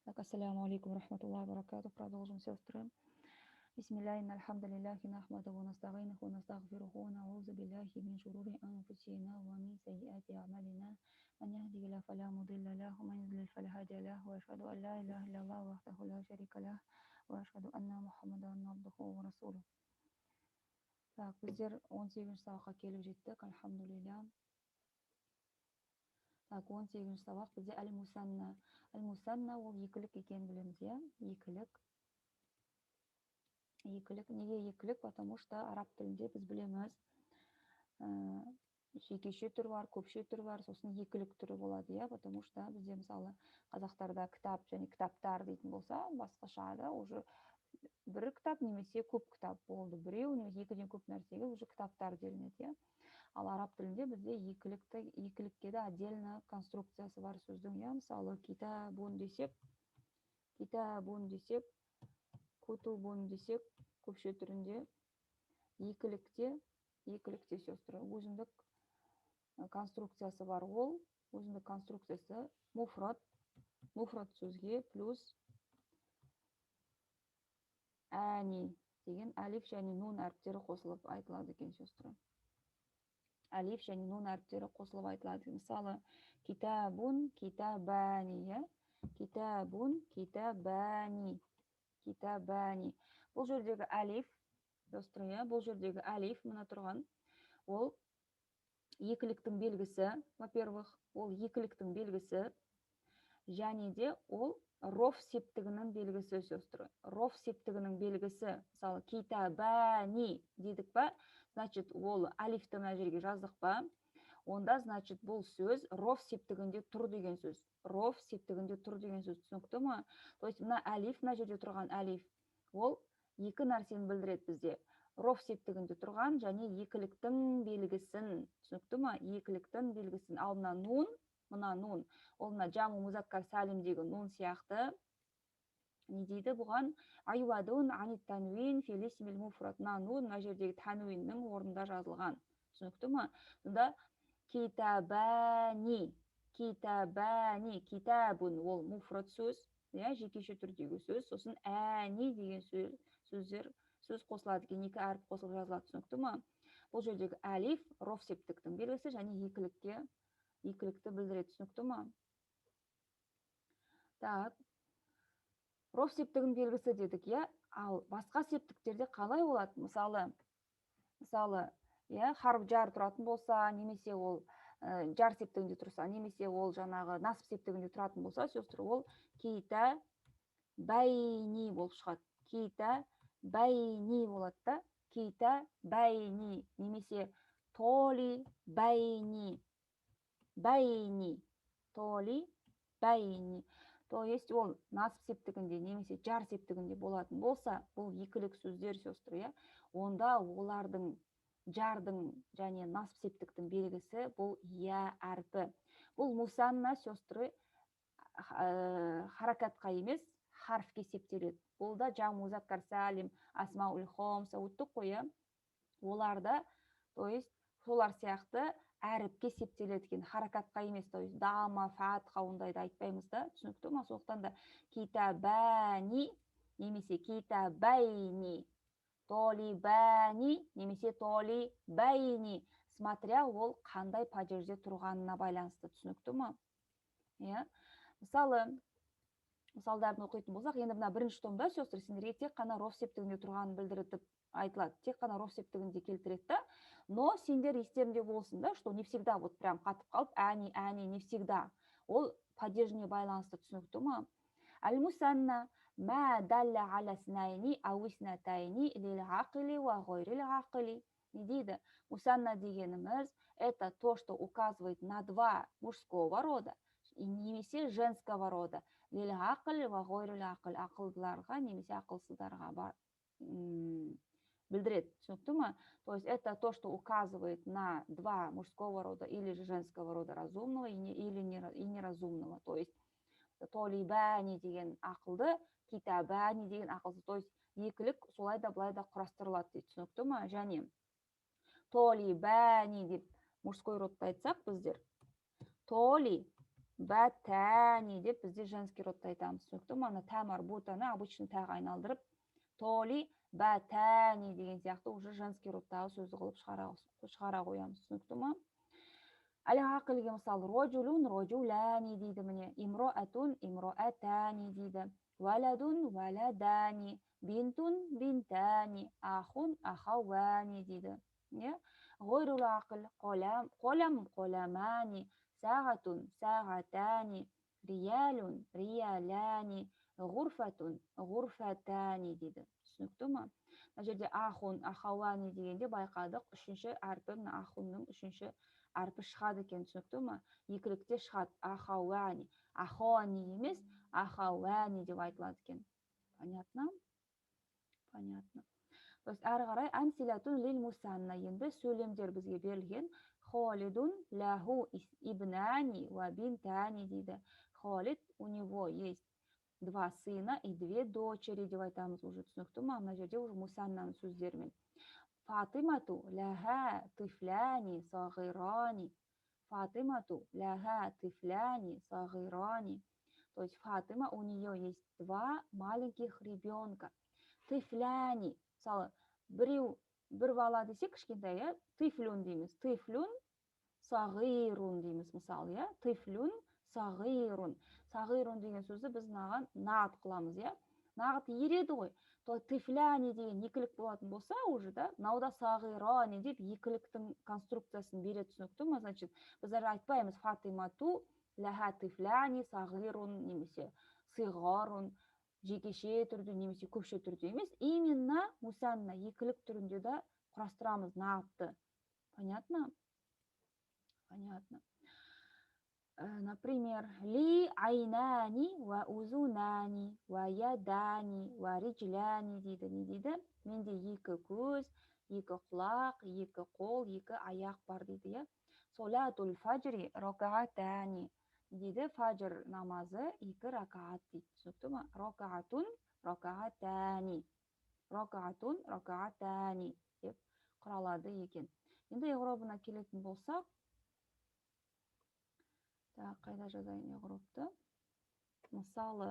Так, ассаляму алейкум рахматуллахи баракату. Продолжим, сестры. Бисмилля, инна альхамдулиллахи нахмадуху ва настаинуху ва настагфируху ва наузу биллахи мин шурури анфусина ва мин сайyiати а'малина. Ман яхдихиллаху фала мудилля лаху, ва ман юдлил фала хадия лаху. Ва ашхаду ан ла илаха иллаллах вахдаху ла шарика лах, ва ашхаду анна Мухаммадан абдуху ва расулух. Так, біздер 18 сабаққа келіп жеттік, альхамдулилля. Так, 18 сабақ бізде әл-мусанна. Әл-мусанна ол екілік екенін білеміз, иә? Екілік. Екілік. Неге екілік? Потому что араб тілінде біз білеміз, жекеше түр бар, көпше түр бар, сосын екілік түрі болады, иә? Потому что бізде, мысалы, қазақтарда кітап және кітаптар дейтін болса, басқаша да, уже бір кітап немесе көп кітап болды, біреу немесе екіден көп нәрсеге уже кітаптар делінеді, иә? Ал араб тілінде бізде екілікке де отдельно конструкциясы бар сөздің, иә? Мысалы, китабун десек, китабун десек, кутубун десек, көпше түрінде екілікте, сестры, өзіндік конструкциясы бар. Ол өзіндік конструкциясы муфрат, муфрат сөзге плюс әни деген әлиф және нун әріптері қосылып айтылады екен, сестры. Әлиф және нун әріптері қосылып айтылады. Мысалы, китабун, китабани, иә? Китабун, китабани, китабани. Бұл жердегі әлиф, сестры, иә, бұл жердегі әлиф мына тұрған, ол екіліктің белгісі, во-первых, ол екіліктің белгісі, және де ол роф септігінің белгісі, сестры. Роф септігінің белгісі, мысалы, китабани дедік па, значит, ол әлифті мына жерге жаздық па, онда, значит, бұл сөз роф септігінде тұр деген сөз. Роф септігінде тұр деген сөз, түсінікті ма? То есть мына әлиф, мына жерде тұрған әлиф, ол екі нәрсені білдіреді бізде: роф септігінде тұрған және екіліктің белгісін, түсінікті ма? Екіліктің белгісін. Ал мына нун, мына нун, ол мына жаму музаккар сәлімдегі нун сияқты. Не дейді бұған? Айуадун ани танвин фил исмил муфрад. Мына нун мына жердегі тәнуиннің орнында жазылған, түсінікті ма? Сонда китабани, китабани, китабун ол муфрад сөз, иә, жекеше түрдегі сөз, сосын әни деген сөздер, сөз қосылады екен, екі әріп қосылып жазылады, түсінікті ма? Бұл жердегі әлиф роф септіктің белгісі және екілікті білдіреді, түсінікті ма? Так, роф септігінің белгісі дедік, иә? Ал басқа септіктерде қалай болады? Мысалы, иә, харф жар тұратын болса, немесе ол жар септігінде тұрса, немесе ол жаңағы насып септігінде тұратын болса, сестры, ол кита бәйни болып шығады. Кита бәйни болады да, кита бәйни немесе толи бәйни, бәйни, толи бәйни. То есть ол насып септігінде немесе жар септігінде болатын болса, бұл екілік сөздер, сестры, иә, онда олардың жардың және насып септіктің белгісі бұл я әрпі. Бұл мусанна, сестры, харакатқа емес, харфке септеледі. Бұл да жам музаккар сәлим, асмаул хомса өттік қой, иә? Оларда, то есть солар сияқты әріпке септеледі екен, харакатқа емес, то есть дама, фатха ондайды айтпаймыз да, түсінікті ма? Сондықтан да китабани немесе китабайни, толибани немесе толибайни, смотря ол қандай падежде тұрғанына байланысты, түсінікті ма? Иә, мысалы, мысалдарын оқитын болсақ, енді мына бірінші томда, сестры, сендерге тек қана роф септігінде тұрғанын білдіртіп айтылады, тек қана роф септігінде келтіреді да. Но сендер естеріңде болсын да, что не всегда вот прям қатып қалып әни, әни, не всегда, ол падежіне байланысты, түсінікті ма? Әл мусанна ма далла аля снайни ау иснатайни лил ақили уа ғойрил ақили. Не дейді? Мусанна дегеніміз — это то, что указывает на два мужского рода немесе женского рода, лил ақыл уа ғойрил ақыл, ақылдыларға немесе ақылсыздарға бар, білдіреді, түсінікті ма? То есть это то, что указывает на два мужского рода или же женского рода, разумного и не, или не, и неразумного. То есть толибәни деген ақылды, китабәни деген ақылсыз, то есть екілік солай да, былай да құрастырылады дейді, түсінікті ма? Және толибәни деп мужской родты айтсақ, біздер толи Бәтәни деп бізде женский родты айтамыз. Түсінікті ма? Ана тә марбутаны обычный тәға айналдырып, толи бәтәни деген сияқты уже женский родтағы сөзді қылып шығара қоямыз. Түсінікті ма? Әл-ақылге мысал рожулун рожулани дейді міне, имроатун имроатани дейді, валадун валадани, бинтун бинтани, ахун ахауани дейді. Не? Ғойрул ақыл қолам қолам қоламани, сағатун сағатани, риялун риялани, ғурфатун ғурфатани дейді. Түсінікті ма? Мына жерде ахун ахауани дегенде байқадық, үшінші әрпі, мына ахунның үшінші әрпі шығады екен, түсінікті ма? Екілікте шығады ахауани, ахоани емес, ахауани деп айтылады екен. Понятно? Понятно. То есть әрі қарай әмсилатун лил мусанна, енді сөйлемдер бізге берілген. Холидун лаху ибнани ва бинтани дейді. Холид, у него есть два сына и две дочери деп айтамыз уже, түсінікті ма? Мына жерде уже мусаннаның сөздерімен. Фатимату лаха тифляни сағирани. Фатимату лаха тифляни сағирани. То есть Фатима, у нее есть два маленьких ребенка. Тифляни. Мысалы, біреу бір бала десек кішкентай, иә, тифлюн дейміз. Тифлюн сағирун дейміз мысалы, иә. Тифлюн сағирун. Сағирун деген сөзді біз мынаған нағыт қыламыз, иә. Нағыт ереді ғой. То тифляни деген екілік болатын болса уже, да, мынау да сағирани деп екіліктің конструкциясын бере, түсінікті ма? Значит, біз әлі айтпаймыз Фатимату лаха тифляни сағирун немесе сиғарун, жекеше түрде немесе көпше түрде емес, именно мусанна екілік түрінде да құрастырамыз нағытты. Понятно? Понятно. Например, ли айнани ва узунани ва ядани ва риджляни дейді. Не дейді? Менде екі көз, екі құлақ, екі қол, екі аяқ бар дейді, иә. Солатул фажри ракаатани дейді. Фажр намазы екі ракаат дейді. Түсінікті ма? Ракаатун ракаатани. Ракаатун ракаатани деп құралады екен. Енді иғробына келетін болсақ, так, қайда жазайын иғробты? Мысалы,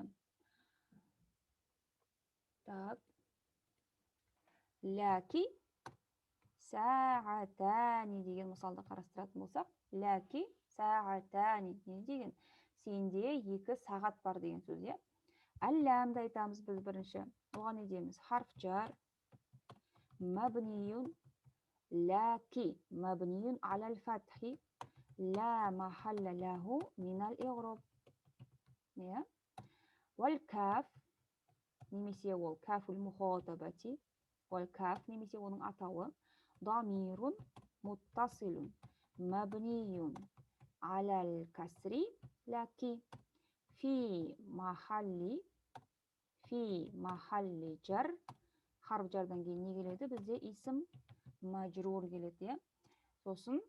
так, ләки сағатани деген мысалды қарастыратын болсақ, ләки сағатани не деген? Сенде екі сағат бар деген сөз, иә? Әлләмді айтамыз біз бірінші. Оған не дейміз? Харф жар, мәбниюн, ләки, мәбниюн алал фатхи, ла махалла лаху минал иғроб. Иә? Уәл каф, немесе ол кафул мухатабати, уәл каф немесе оның атауы, дамирун муттасилун, мәбниюн алал касри ләки, фи махалли жар, харф жардан кейін не келеді? Бізде исім мажрур келеді, иә? Сосын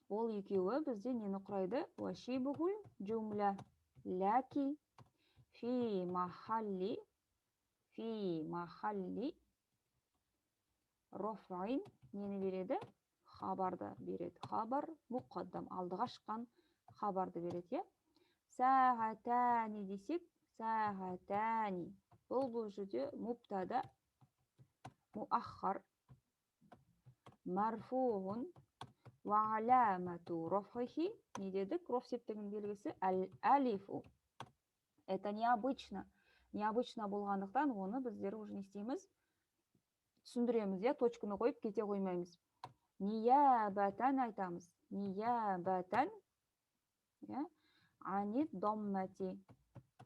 ол екеуі бізде нені құрайды? Уашибухул джумля ләки фи махалли рофаин нені береді? Хабарды береді. Хабар мұқаддам, алдыға шыққан хабарды береді, иә? Сағатани десек, сағатани. Бұл жерде мубтада муаххар марфуғун ва аламату рафихи. Не дедік? Роф септігінің белгісі әл-алифу. Это необычно. Необычно болғандықтан оны біздер уже не істейміз? Түсіндіреміз, иә? Точканы қойып кете қоймаймыз. Ниябатан айтамыз. Ниябатан, иә? Анид доммати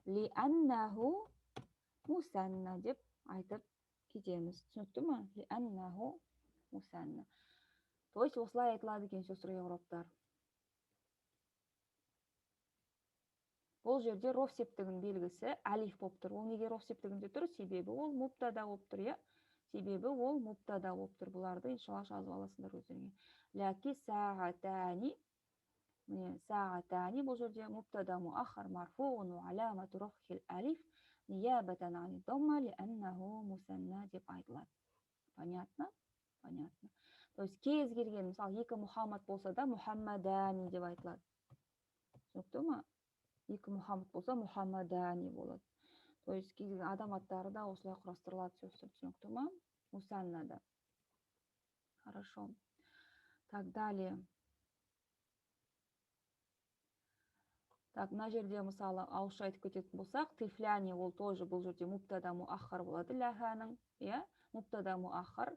лианнаху мусанна деп айтып кетеміз. Түсінікті ма? Лианнаху мусанна. То есть осылай айтылады екен сестры иғробтар. Бұл жерде роф септігінің белгісі әлиф болып тұр. Ол неге роф септігінде тұр? Себебі ол мубтада болып тұр, иә? Себебі ол мубтада болып тұр. Бұларды иншалла жазып аласыңдар өздеріңе. Ләки сағатани, міне сағатани бұл жерде мубтада муаххар марфуун ва аламату рафхил алиф ниябатан ани дамма лианнаху мусанна деп айтылады. Понятно? Понятно. То есть кез келген, мысалы, екі Мұхаммад болса да Мұхаммадани деп айтылады. Түсінікті ма? Екі Мұхаммед болса, Мұхаммадани болады. То есть кез келген адам аттары да осылай құрастырылады, сестры, түсінікті ма? Мусаннада. Хорошо. Так, далее. Так, мына жерде мысалы ауызша айтып кететін болсақ, тифляни ол тоже бұл жерде мубтада муаххар болады ләханың, иә? Мубтада муаххар,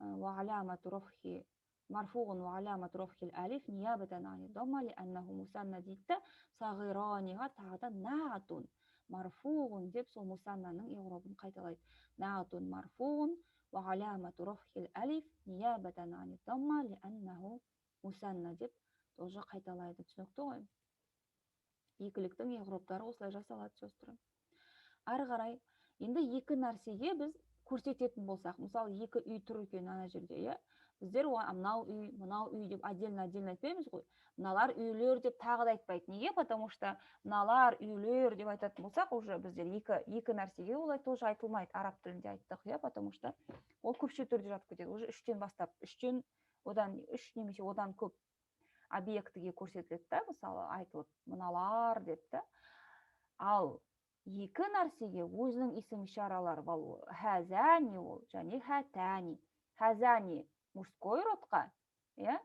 ва аламату рафхи марфуғун ва аламату рафхи алиф ниябатан ани дамма лианнаху мусанна дейді да, сағираниға тағы да наатун марфуғун деп сол мусаннаның иғробын қайталайды. Наатун марфуғун ва аламату рафхи алиф ниябатан ани дамма лианнаху мусанна деп тоже қайталайды. Түсінікті ғой? Екіліктің иғробтары осылай жасалады, сестры. Ары қарай, енді екі нәрсеге біз көрсететін болсақ, мысалы, екі үй тұр екен ана жерде, иә? Біздер мынау үй, мынау үй деп отдельно-отдельно айтпаймыз ғой. Мыналар үйлер деп тағы да айтпайды. Неге? Потому что мыналар үйлер деп айтатын болсақ, уже біздер екі нәрсеге олай тоже айтылмайды. Араб тілінде айттық, иә? Потому что ол көпше түрде жатып кетеді. Уже үштен бастап, үштен, одан үш немесе одан көп объектіге көрсетіледі да, мысалы, айтылып мыналар деп та. Ал екі нәрсеге өзінің исім ишаралары бар. Хәзәни ол және хәтәни. Хәзәни мужской родқа, иә?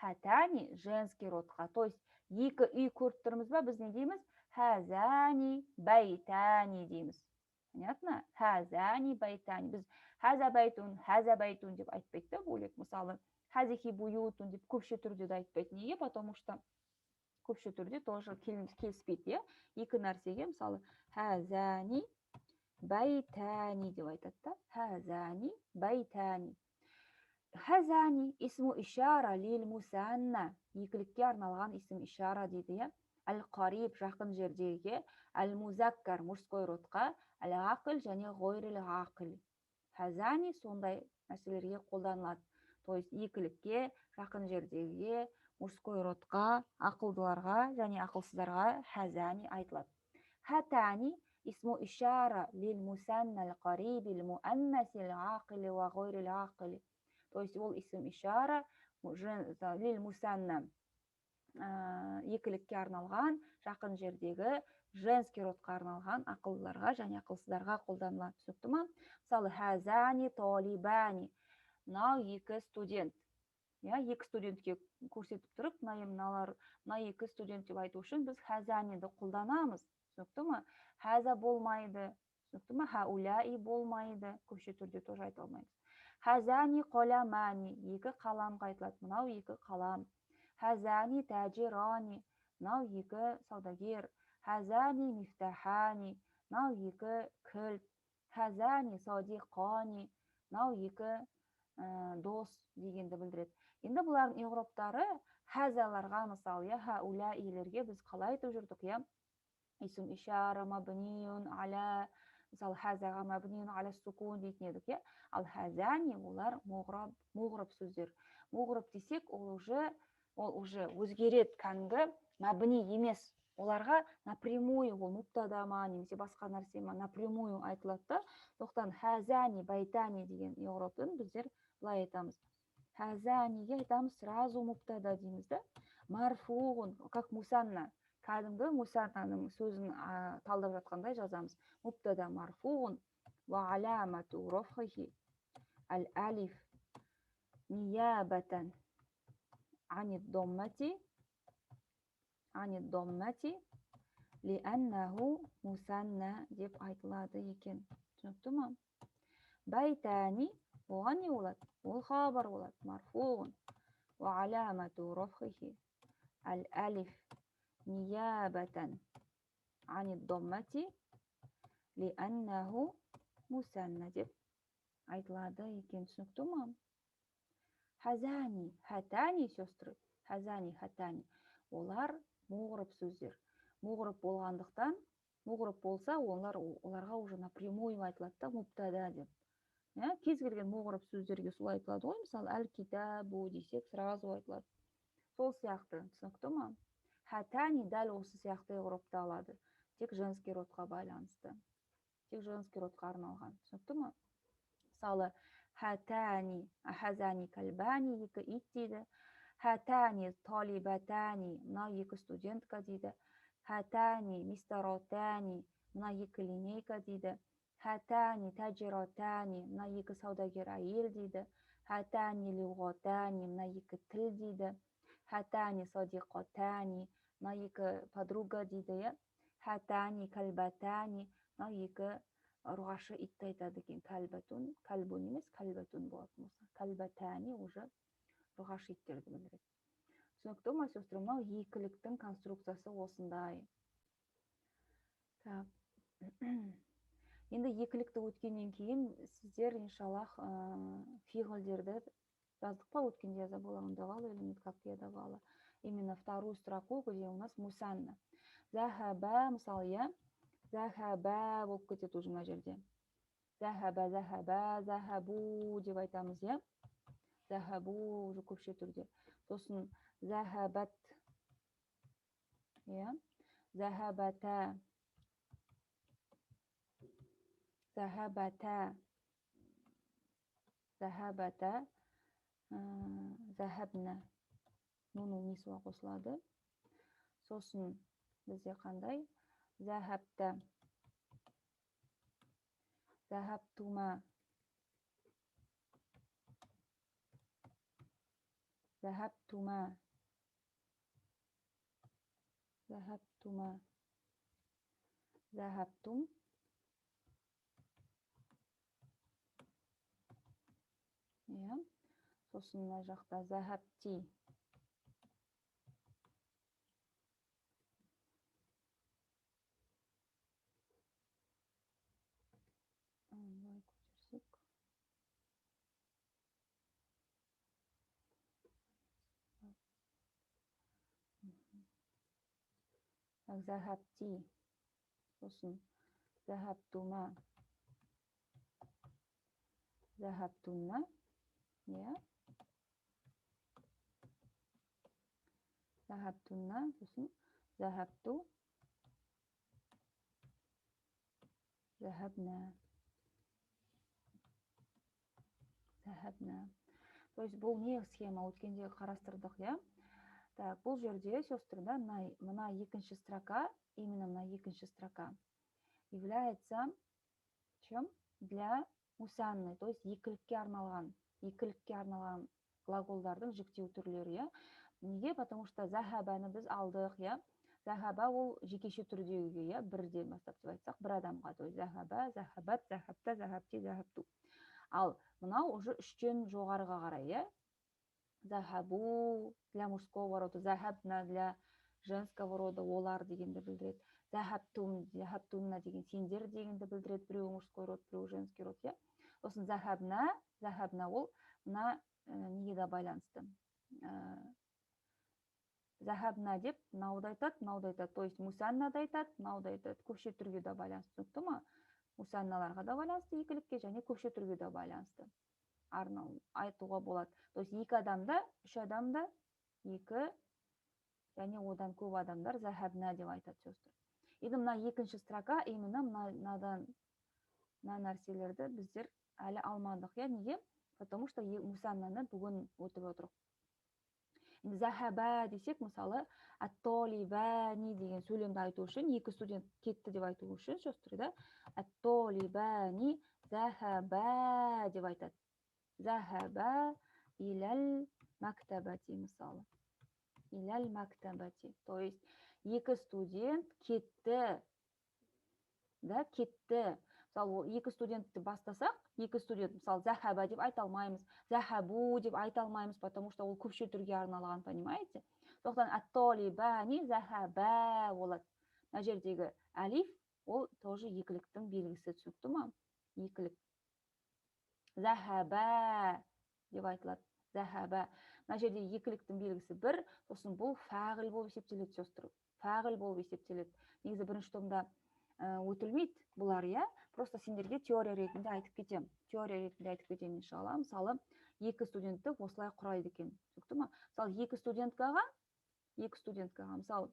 Хәтәни женский родқа. То есть екі үй көріп тұрмыз ба, біз не дейміз? Хәзәни бәйтәни дейміз. Понятно? Хәзәни бәйтәни. Біз хәзә бәйтун, хәзә бәйтун деп айтпайды да бөлек. Мысалы, хәзихи буютун деп көпше түрде де айтпайды. Неге? Потому что көпше түрде тоже келіспейді, иә? Екі нәрсеге, мысалы, хәзәни бәйтәни деп айтады да. Хәзәни бәйтәни. Хәзәни исму ишара лил мусанна. Екілікке арналған исм ишара дейді, иә? Әл-қариб жақын жердегі, әл-музаккар мужской родқа, әл-ақыл және ғойрил ақыл. Хәзәни сондай нәрселерге қолданылады. То есть екілікке, жақын жердегіге, мужской родқа, ақылдыларға және ақылсыздарға хәзәни айтылады. Хәтәни исму ишара лил мусанна ал-қариб ал-муаннас ал-ақил ва ғойрил ақил. То есть ол исм ишара лил мусанна екілікке арналған, жақын жердегі, женский родқа арналған, ақылдыларға және ақылсыздарға қолданылады. Түсінікті ма? Мысалы, хәзәни толибани. Мынау екі студент. Иә, екі студентке көрсетіп тұрып, мыналар, мына екі студент деп айту үшін біз хәзәниді қолданамыз. Түсінікті ма? Хәзә болмайды. Түсінікті ма? Хауляи болмайды. Көпше түрде тоже айта алмаймыз. Хәзәни қоламани, екі қаламға айтылады. Мынау екі қалам. Хәзәни тәжирани, мынау екі саудагер. Хәзәни мифтахани, мынау екі кілт. Хәзәни садиқани, мынау екі дос дегенді білдіреді. Енді бұлардың иғроптары хәзаларға, мысалы, иә, хауляилерге біз қалай айтып жүрдік, иә? Исм ишара мабниюн аля, мысалы, хәзаға мабниюн аля сукун дейтін едік, иә? Ал хәзәни олар муғраб сөздер. Муғраб десек, ол уже өзгереді, кәдімгі мәбни емес. Оларға напрямую, ол мубтада ма, немесе басқа нәрсе ма, напрямую айтылады да. Сондықтан хәзәни байтани деген иғробын біздер былай айтамыз. Хәзәниге айтамыз сразу мубтада дейміз да. Марфуғун, как мусанна. Кәдімгі мусаннаның сөзін талдап жатқандай жазамыз. Мубтада марфуғун ва аламату рафхихи аль-алиф ниябатан ани доммати лианнаху мусанна деп айтылады екен. Түсінікті ма? Байтани оған не болады? Ол хабар болады. Марфуғун ва аламату рафхихи аль-алиф ниябатан ани доммати лианнаху мусанна деп айтылады екен. Түсінікті ма? Хазани, хатани, сестры, хазани, хатани. Олар муғраб сөздер. Муғраб болғандықтан, муғраб болса, оларға уже напрямую айтылады да, мубтада деп. Иә, кез келген муғраб сөздерге солай айтылады ғой. Мысалы, әл-китабу десек, сразу айтылады. Сол сияқты, түсінікті ма? Хатани дәл осы сияқты иғробты алады. Тек женский родқа байланысты. Тек женский родқа арналған. Түсінікті ма? Мысалы, хатани, хазани кальбани, екі ит дейді. Хатани талибатани, мынау екі студентка дейді. Хатани мистаротани, мына екі линейка дейді. Хатани тажиротани, мына екі саудагер әйел дейді. Хатани луғотани, мына екі тіл дейді. Хатани садиқотани, мына екі подруга дейді, иә. Хатани калбатани, мына екі ұрғашы итті айтады екен. Калбатун, калбун емес, калбатун болатын болса. Калбатани уже ұрғашы иттерді білдіреді. Түсінікті ма, сестры? Мынау екіліктің конструкциясы осындай. Так. Енді екілікті өткеннен кейін сіздер, иншаллах, фиғылдерді жаздық па өткенде, я забыла, он давала или нет, как я давала. Именно вторую строку, где у нас мусанна. Захаба, мысалы, иә? Захаба болып кетеді уже мына жерде. Захаба, захаба, захабу деп айтамыз, иә? Захабу уже көпше түрде. Сосын захабат, иә? Захабата. Захабата. Захабата. Захабна. Нуну нисуа қосылады. Сосын бізде қандай? Захабта. Захабтума. Захабтума. Захабтума. Захабтум. Иә. Сосын мына жақта захабти. Былай көтерсек. Так, захабти. Сосын захабтума. Захабтунна. Иә. Захабтунна. Сосын захабту. Захабна. Захабна. То есть бұл не схема өткенде қарастырдық, иә? Так, бұл жерде, сестры, да, мына екінші строка, именно мына екінші строка является чем? Для мусанны, то есть екілікке арналған, екілікке арналған глаголдардың жіктеу түрлері, иә? Неге? Потому что захабаны біз алдық, иә? Захаба ол жекеше түрдегіге, иә, бірден бастап деп айтсақ, бір адамға, то есть захаба, захабат, захабта, захабти, захабту. Ал мынау уже үштен жоғарыға қарай, иә? Захабу для мужского рода, захабна для женского рода, олар дегенді білдіреді. Захабтум, захабтунна деген сендер дегенді білдіреді, біреуі мужской род, біреуі женский род, иә? Сосын захабна, захабна ол мына неге де байланысты. Захабна деп мынау да айтады, мынау да айтады, то есть мусанна да айтады, мынау да айтады. Көпше түрге де байланысты, түсінікті ма? Мусанналарға да байланысты екілікке және көпше түрге де байланысты. Арнау айтуға болады. То есть екі адамда, үш адамда, екі және одан көп адамдар захабна деп айтады, сестры. Енді мына екінші строка именно мынадан мына нәрселерді біздер әлі алмадық, иә? Неге? Потому что мусаннаны бүгін өтіп отырық. Енді захаба десек, мысалы, ат-толибани деген сөйлемді айту үшін, екі студент кетті деп айту үшін, сестры, да, ат-толибани захаба деп айтады. Захаба иләл мактабати, мысалы. Иләл мактабати. То есть екі студент кетті. Да, кетті. Мысалы, ол екі студентті бастасақ, екі студент, мысалы, захаба деп айта алмаймыз, захабу деп айта алмаймыз, потому что ол көпше түрге арналған, понимаете? Сондықтан ат-толибани захаба болады. Мына жердегі әлиф, ол тоже екіліктің белгісі, түсінікті ма? Екілік. Захаба деп айтылады. Захаба. Мына жерде екіліктің белгісі бір, сосын бұл фағил болып есептеледі, сестры. Фағил болып есептеледі. Негізі бірінші томда өтілмейді бұлар, иә? Просто сендерге теория ретінде айтып кетемін. Теория ретінде айтып кетемін, иншалла. Мысалы, екі студентті осылай құрайды екен. Түсінікті ма? Мысалы, екі студенткаға, мысалы,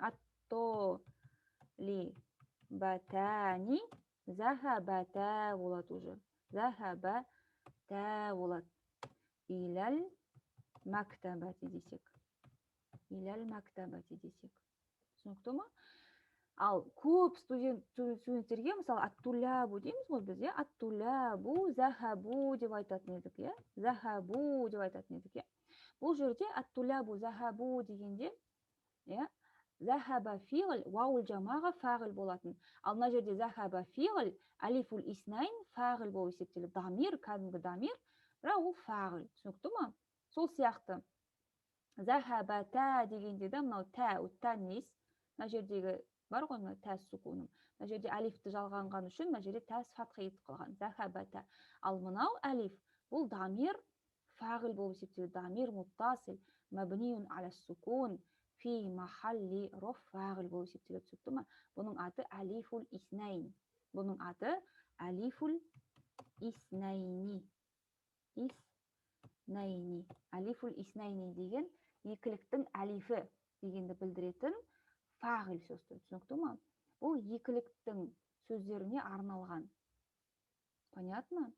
ат-толибатани захабата болады уже. Захабата болады. Иләл мактабати десек. Иләл мактабати десек. Түсінікті ма? Ал көп студенттерге, мысалы, аттулябу дейміз ғой біз, иә, аттулябу захабу деп айтатын едік, иә, захабу деп айтатын едік, иә. Бұл жерде аттулябу захабу дегенде, иә, захаба фиғл уаул жамаға фағил болатын. Ал мына жерде захаба фиғл алифул иснайн фағил болып есептеледі. Дамир, кәдімгі дамир, бірақ ол фағил. Түсінікті ма? Сол сияқты захаба та дегенде де мынау тә, тәнис, мына жердегі бар ғой мына тә сукуным. Мына жерде алифті жалғанған үшін мына жерде тә фатха етіп қалған. Захаба та. Ал мынау алиф, бұл дамир фағил болып есептеледі. Дамир муттасил мабниюн аля сукун фи махалли роф фағил болып есептеледі. Түсінікті ма? Бұның аты алифул иснайн. Бұның аты алифул иснайни. Иснайни. Алифул иснайни деген екіліктің алифі дегенді білдіретін фағил сөзі. Түсінікті ма? Бұл екіліктің сөздеріне арналған. Понятно?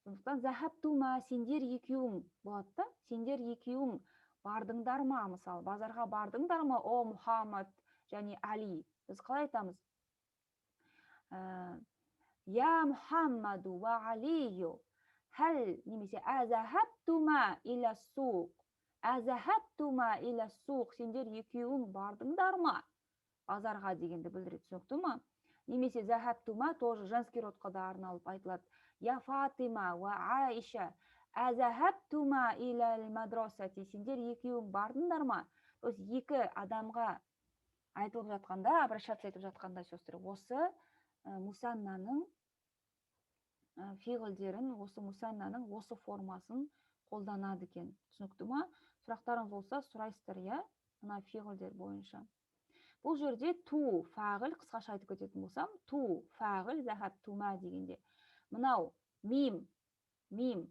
Сондықтан захабтума, сендер екеуің болады да? Сендер екеуің бардыңдар ма, мысалы, базарға бардыңдар ма, о Мұхаммад және Али? Біз қалай айтамыз? Я Мұхаммаду ва Алию хәл немесе азахабтума иля суқ. Азахабтума иля суқ, сендер екеуің бардыңдар ма базарға дегенді білдіреді. Түсінікті ма? Немесе захабтума тоже женский родқа да арналып айтылады. Я Фатима ва Аиша азахабтума илал мадрасати, сендер екеуің бардыңдар ма? То есть екі адамға айтылып жатқанда, обращаться етіп жатқанда, сестры, осы мусаннаның фиғылдерін, осы мусаннаның осы формасын қолданады екен. Түсінікті ма? Сұрақтарыңыз болса, сұрайсыздар, иә, мына фиғылдер бойынша. Бұл жерде ту фағил, қысқаша айтып кететін болсам, ту фағил захабтума дегенде мынау мим, мим,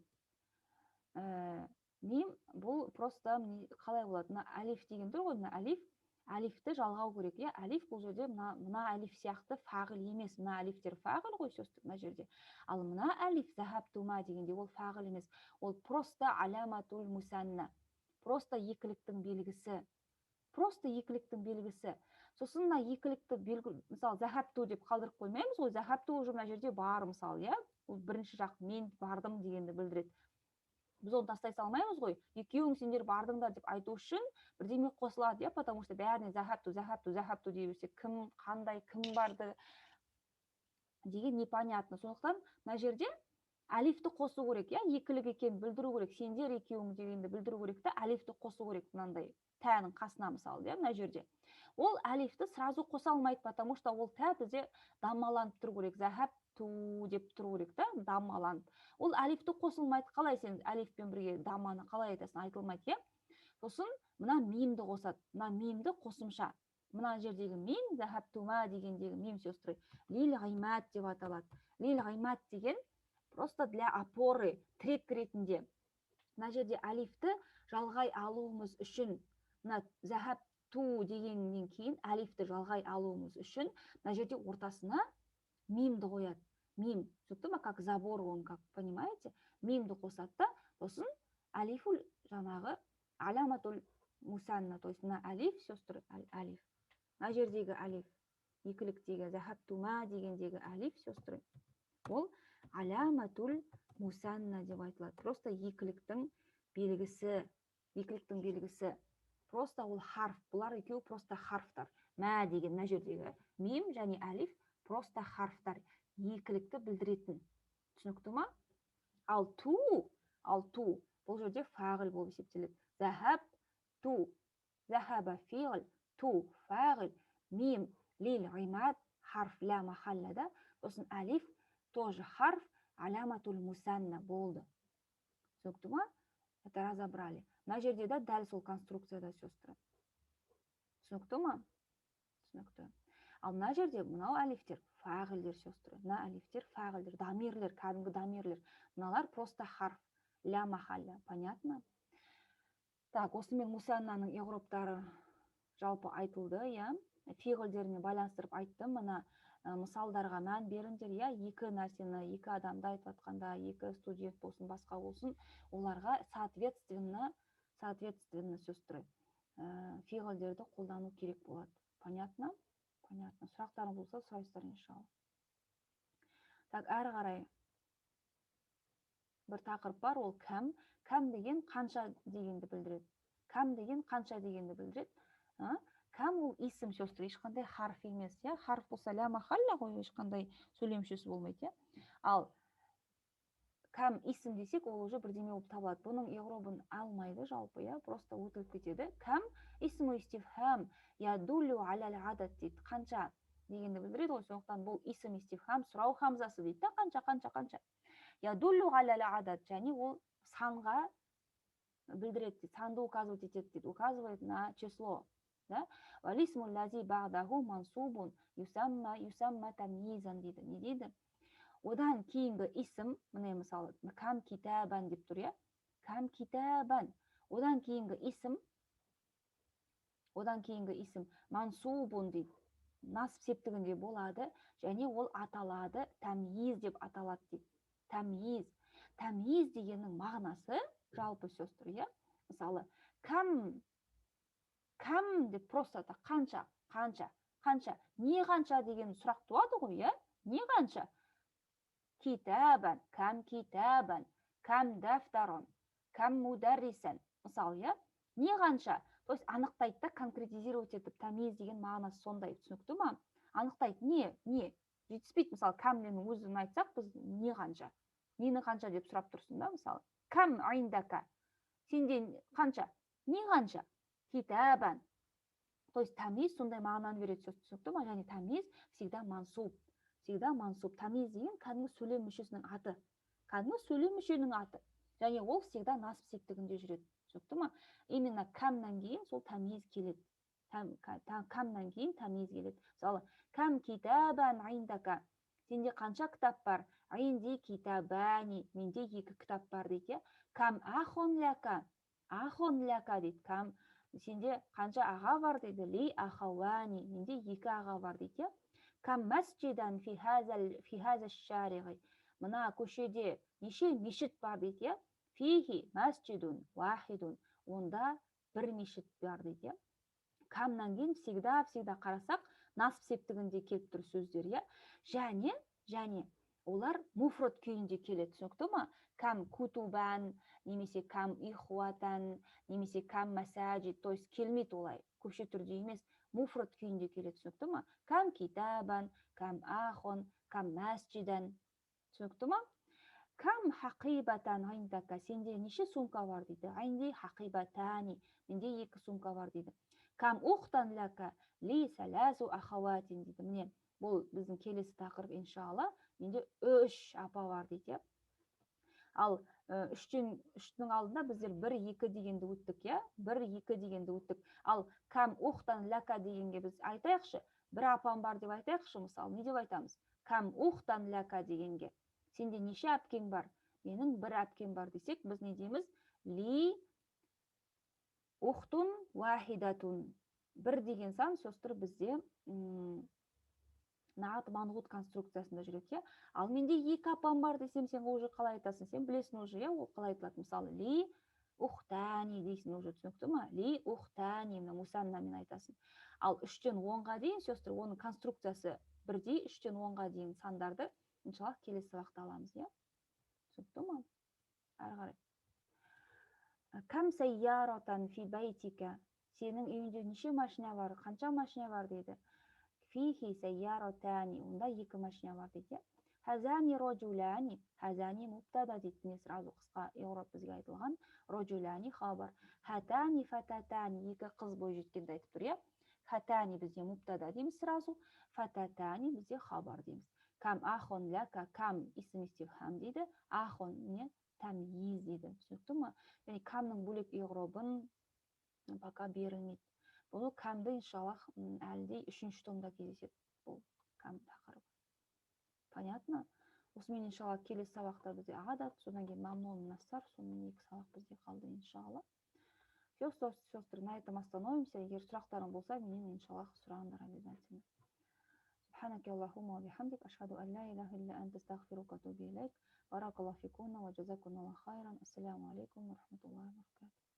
мим бұл просто қалай болады? Мына әлиф деген тұр ғой, мына әлиф, әлифті жалғау керек, иә. Әлиф бұл жерде мына әлиф сияқты фағил емес. Мына әлифтер фағил ғой, сөз мына жерде. Ал мына әлиф захабтума дегенде ол фағил емес, ол просто аляматул мусанна, просто екіліктің белгісі, просто екіліктің белгісі. Сосын мына екілікті белгі, мысалы, захабту деп қалдырып қоймаймыз ғой. Захабту уже мына жерде бар, мысалы, иә, ол бірінші жақ мен бардым дегенді білдіреді. Біз оны тастай салмаймыз ғой. Екеуің сендер бардыңдар деп айту үшін бірдеме қосылады, иә, потому что бәріне захабту, захабту, захабту дей берсе, кім, қандай, кім барды деген непонятно. Сондықтан мына жерде әлифті қосу керек, иә, екілік екенін білдіру керек, сендер екеуің дегенді білдіру керек та, әлифті қосу керек мынандай тәнің қасына, мысалы, иә. Мына жерде ол әлифті сразу қоса алмайды, потому что ол тә бізде даммаланып тұру керек, захабту деп тұру керек та, даммаланып. Ол әлифті қосылмайды. Қалай сен әлифпен бірге дамманы қалай айтасың? Айтылмайды, иә. Сосын мына мимді қосады, мына мимді қосымша. Мына жердегі мим, захабтума дегендегі мим, сестры, лил ғимад деп аталады. Лил ғимад деген просто для опоры, тірек ретінде. Мына жерде әлифті жалғай алуымыз үшін, мына захабту дегеннен кейін әлифті жалғай алуымыз үшін мына жерде ортасына мимді қояды. Мим, түсінікті ма? Как забор он, как понимаете, мимді қосады да, сосын әлифул жаңағы аляматул мусанна, то есть мына әлиф, сестры, әлиф, мына жердегі әлиф, екіліктегі захабтума дегендегі әлиф, сестры, ол аляматул мусанна деп айтылады. Просто екіліктің белгісі, екіліктің белгісі. Просто ол харф, бұлар екеуі просто харфтар. Мә деген мына жердегі мим және әлиф просто харфтар, екілікті білдіретін. Түсінікті ма? Ал ту бұл жерде фағил болып есептеледі. Захаб ту, захаба фиғл, ту фағил, мим лил имад, харф ля махаллада, сосын әлиф тоже харф, аляматул мусанна болды. Түсінікті ма? Это разобрали. Мына жерде де дәл сол конструкцияда, сестры. Түсінікті ма? Түсінікті. Ал мына жерде мынау әлифтер фағилдер, сестры. Мына әлифтер фағилдер, дамирлер, кәдімгі дамирлер. Мыналар просто харф ля махалля. Понятно? Так, осымен мусаннаның иғробтары жалпы айтылды, иә. Фиғылдеріне байланыстырып айттым. Мына мысалдарға мән беріңдер, иә. Екі нәрсені, екі адамды айтып жатқанда, екі студент болсын, басқа болсын, оларға соответственно, сестры, фиғылдерді қолдану керек болады. Понятно? Понятно. Сұрақтарың болса, сұрайсыздар, иншалла. Так, әрі қарай бір тақырып бар, ол кәм. Кәм деген қанша дегенді білдіреді. Кәм деген қанша дегенді білдіреді. Кәм ол исім, сестры, ешқандай харф емес, иә? Харф болса ля махалла ғой, ешқандай сөйлем мүшесі болмайды, иә? Ал кәм исім десек, ол уже бірдеме болып табылады. Бұның иғробын алмайды жалпы, иә? Просто өтіліп кетеді. Кәм исму истифхам ядуллю алал адад дейді. Қанша дегенді білдіреді ғой, сондықтан бұл исім истифхам, сұрау хамзасы дейді да, қанша, қанша, қанша. Ядуллю алал адад, және ол санға білдіреді дейді, санды указывать етеді дейді, указывает на число. Да? Валисму лази бағдаху мансубун юсамма тамйизан дейді. Не дейді? Одан кейінгі исім, міне мысалы, кам китабан деп тұр, иә? Кам китабан. Одан кейінгі исім, одан кейінгі исім мансубун дейді. Насып септігінде болады, және ол аталады, тамйиз деп аталады дейді. Тамйиз. Тамйиз дегеннің мағынасы жалпы, сестры, иә? Мысалы, кам, кам деп просто так қанша, қанша, қанша, не қанша деген сұрақ туады ғой, иә? Не қанша? Китабан, кам китабан, кам дафтарон, кам мударрисан. Мысалы, иә? Не қанша? То есть анықтайды да, конкретизировать етіп, тамиз деген мағынасы сондай, түсінікті ма? Анықтайды, не, не? Жетіспейді, мысалы, камнен өзін айтсақ, біз не қанша? Нені қанша деп сұрап тұрсың да, мысалы. Кам айндака? Сенде қанша? Не қанша? Китабан. То есть тамиз сондай мағынаны береді, түсінікті ма? Және тамиз всегда мансуб. Всегда мансуб. Тамиз деген кәдімгі сөйлем мүшесінің аты. Кәдімгі сөйлем мүшенің аты. Және ол всегда насып септігінде жүреді. Түсінікті ма? Именно камнан кейін сол тамиз келеді. Камнан кейін тамиз келеді. Мысалы, кам китабан айндака. Сенде қанша кітап бар? Айнди китабани. Менде екі кітап бар дейді, иә? Кам ахон ляка. Ахон ляка дейді. Кам сенде қанша аға бар дейді? Ли ахауани. Менде екі аға бар дейді, иә? Кам масджидан фи хазал шариғи. Мына көшеде неше мешіт бар дейді, иә? Фихи масджидун вахидун. Онда бір мешіт бар дейді, иә? Камнан кейін всегда, всегда қарасақ, насып септігінде келіп тұр сөздер, иә? Және олар муфрат күйінде келеді, түсінікті ма? Кам кутубан, немесе кам ихуатан, немесе кам масажид, то есть келмейді олай, көпше түрде емес, муфрат күйінде келеді, түсінікті ма? Кам китабан, кам ахон, кам масджидан, түсінікті ма? Кам хақибатан айндака, сенде неше сумка бар дейді? Айнди хақибатани, менде екі сумка бар дейді. Кам ухтан лака, ли саласу ахаватин дейді. Міне, бұл біздің келесі тақырып, иншалла. Менде үш апа бар дейді, иә? Ал үштің алдында біздер бір, екі дегенді өттік, иә? Бір, екі дегенді өттік. Ал кам ухтан лака дегенге біз айтайықшы, бір апам бар деп айтайықшы, мысалы, не деп айтамыз? Кам ухтан лака дегенге. Сенде неше әпкең бар? Менің бір әпкем бар десек, біз не дейміз? Ли ухтун вахидатун. Бір деген сан, сестры, бізде наат манғут конструкциясында жүреді, иә? Ал менде екі апам бар десем, сен уже қалай айтасың? Сен білесің уже, иә, ол қалай айтылады? Мысалы, ли ухтани дейсің уже, түсінікті ма? Ли ухтани, мына мусаннамен айтасың. Ал 3-тен 10-ға дейін, сестры, оның конструкциясы бірдей, 3-тен 10-ға дейін сандарды иншаллах келесі сабақта аламыз, иә? Түсінікті ма? Әрі қарай. Кам сайяратан фи байтика? Сенің үйіңде неше машина бар? Қанша машина бар дейді? Фихи сайяратани. Онда екі машина бар дейді. Хазани рожулани, хазани мубтада дейді. Міне сразу қысқа иғраб бізге айтылған. Рожулани хабар. Хатани фататани, екі қыз бой жеткенді айтып тұр, иә? Хатани бізде мубтада дейміз сразу, фататани бізде хабар дейміз. Кам ахон лака, кам исм истифхам дейді, ахон не тамйиз дейді. Түсінікті ма? Яғни камның бөлек иғробын пока берілмейді. Бұны камды иншаллах әлі де 3-ші томда кездеседі бұл кам тақырыбы. Понятно? Осымен иншаллах келесі сабақта бізде адат, содан кейін мамнун минас-сарф, сонымен 2 сабақ бізде қалды иншалла. Все, сестры, на этом остановимся. Егер сұрақтарың болса, менен иншаллах сұраңдар обязательно. سبحانك اللهم وبحمدك أشهد أن لا إله إلا أنت أستغفرك وأتوب إليك. بارك الله فيكم وجزاكم الله خيرا. السلام عليكم ورحمة الله وبركاته.